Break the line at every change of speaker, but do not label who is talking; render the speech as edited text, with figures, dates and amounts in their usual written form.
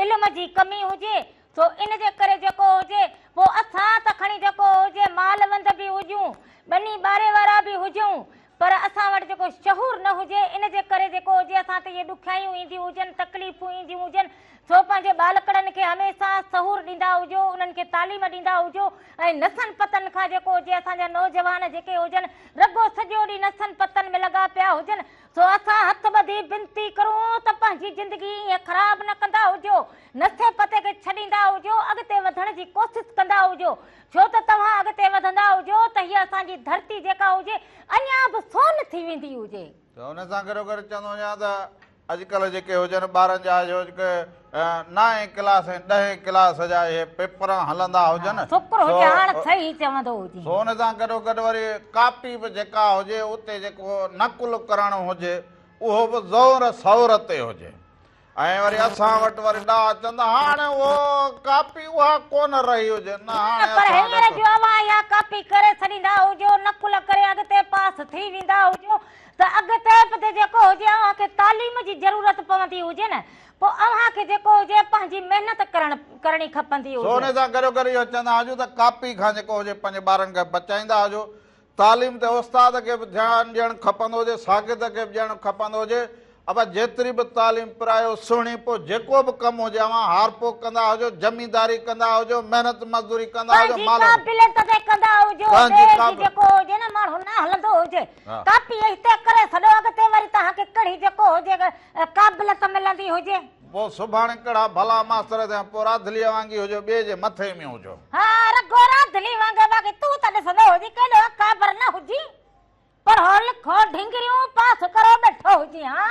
علم جي ڪمي هجي، سو ان جي ڪري جيڪو هجي، پوء اسان ته کڻي جيڪو هجي مالوند به هجون، ٻني ٻاري وارا به هجون، پر اسان وٽ جيڪو شعور نه هجي، ان جي ڪري جيڪو هجي اسان تي اهي ڏکيائيون اينديون هجن، تڪليفون اينديون هجن، سو پنهنجي ٻالڪڙن کي هميشه شعور ڏيندا هجو، انهن کي تعليم ڏيندا هجو ۽ نشن پتن کان جيڪو هجي اسان جا نوجوان جيڪي هجن، رڳو سڄو ڏينهن نشن پتن ۾ لڳا پيا هجن، سو اسان هٿ ٻڌي بنتي ڪرون ته پنهنجي زندگي ائين خراب نه ڪندا هجو، نشي پتي کي ڇڏيندا هجو، اڳتي وڌڻ جي ڪوشش ڪندا هجو، ڇو ته توهان اڳتي وڌندا هجو ته هيء اسان جي ڌرتي جيڪا هجي اڃا به سون ٿي ويندي هجي.
ته ان سان گڏوگڏ چوندو وڃان ته اڄڪلهه جيڪي هجن ٻارن جا اهي جيڪي نائين ڪلاس ۽ ڏهين ڪلاس جا اهي پيپر هلندا هجن
شڪر هجي هاڻ صحيح چوندو هجين.
سو ان سان گڏوگڏ وري ڪاپي به جيڪا هجي اتي جيڪو نقل ڪرڻو هجي اهو به زور سور تي هجي ۽ وري اسان وٽ وري ڏاها چوندا هاڻي اهو ڪاپي اها ڪونه رهي هجي نه هاڻي
پر
اسان
هينئر
وٽ
جو اوهان اها ڪاپي ڪري ڇڏيندا هجو نقل ڪري اڳتي پاس ٿي ويندا هجو ته اڳتي به جيڪو هجي اوهان کي تعليم جي ضرورت پوندي هجي نه پوء اوهان کي جيڪو هجي پنهنجي محنت ڪرڻ ڪرڻي کپندي
سو
هجي.
ان سان گڏوگڏ اهو چوندا هجون ته ڪاپي کان جيڪو هجي پنهنجي ٻارن کي بچائيندا هجو تعليم تي استاد کي به ڌيان ڏيڻ کپندو هجي، شاگرد کي به ڏيڻ کپندو هجي. ابا جيتري به تعليم پرايو سهڻي پوء جيڪو به ڪم هجي اوهان هارپو ڪندا هجو، زمينداري ڪندا هجو، محنت مزدوري ڪندا هجو،
پنهنجي
مال.
قابليت تي ڪندا هجو،
پنهنجي
ٻئي جي
قابل.
جيڪو هجي نه ماڻهو نه هلندو هجي.
ها.
ڪاپي هتي ڪري ڇڏو اڳتي وري توهان کي ڪهڙي جيڪو هجي قابليت ملندي هجي.
پوء سڀاڻي ڪهڙا ڀلا ماستر ٿيا، پوء راڌليء وانگي هجو، ٻئي جي مٿي ۾ هجو.
ها رڳو راڌلي وانگي، باقي تون ته ڏسندو هجين ڪيڏو اڪابر نه هجين، پڙهو لکو ڍنگريون پاس ڪرو ٻيٺو هجين ها.